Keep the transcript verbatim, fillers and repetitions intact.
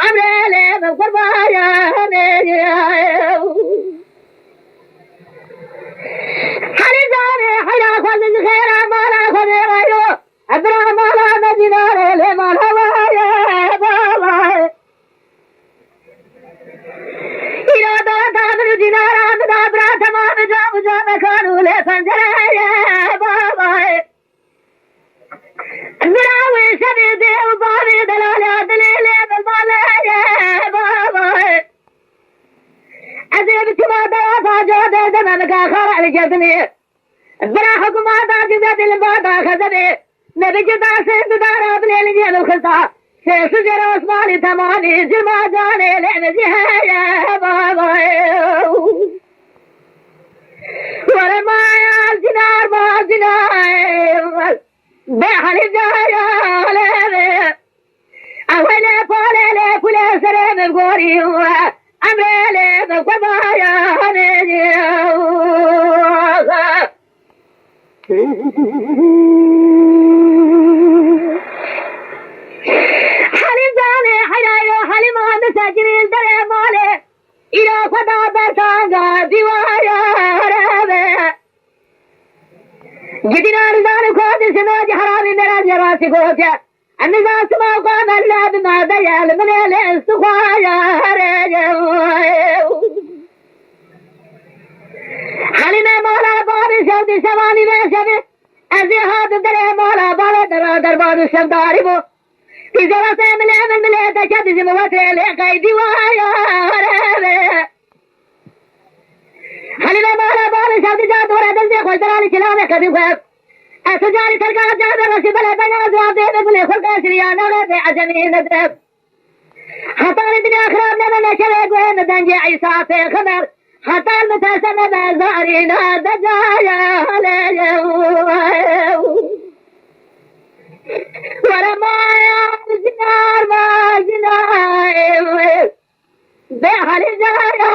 Emrê lê min qurbanê. Helî zanê heyra xwe ji xêra mala xwe dê wayo. Ebra mala me dînarê lê mala waye baba. Îro data min û dînara min a bira temam cam û camekan û lê pencereye baba. Bira wê şevê dê û bavê delala dilê lê min maleye baba. Ez ê biçima dewa faco derdeme min ka xara li cerdinê. Bira hikûmeta gize dilbata xezebê. Nebikî dasê dudara bilê li cem xista. Sê sicera Osmanî temanî cilma canê lê min jî heye baba. Were maya cinar ma cinar. Be halî caya lê. Ew hele pale le kule serê min gorî. Emrê lê min qurbanê. Helî zanê heyrayo helî ma min secirî derê malê. Îro xwe da bertanga dîwaya reve. Gidîna rizanê xwe dişino cihranî nera cihra çi gotiye. Em nizan sima xwe me lab ma de ye li min ê lê stixwaya herê. Helîme mala babê şev dî şevanî vê şevê. Ez ê hatim derê mala bavê dera derban û şevdarî bû. Pîzora te milê min milê te ke dijim wetrê lê qeydî waya herê. Helîme mala bavê şev dî ca dore destê xwe ji deralî kilamê qedî xwe. Ez tu carî terka cavê reşî bele beyna ziwan dê min gulê xwe qeşiriya navê bê ecemî nedib. Heta li dinya xirab nebe neşewê guhê min dengê Îsa Pêxember. Heta li terse nebe zarîna decaya lê. Were maya jinar ma jinar. Bê halî caya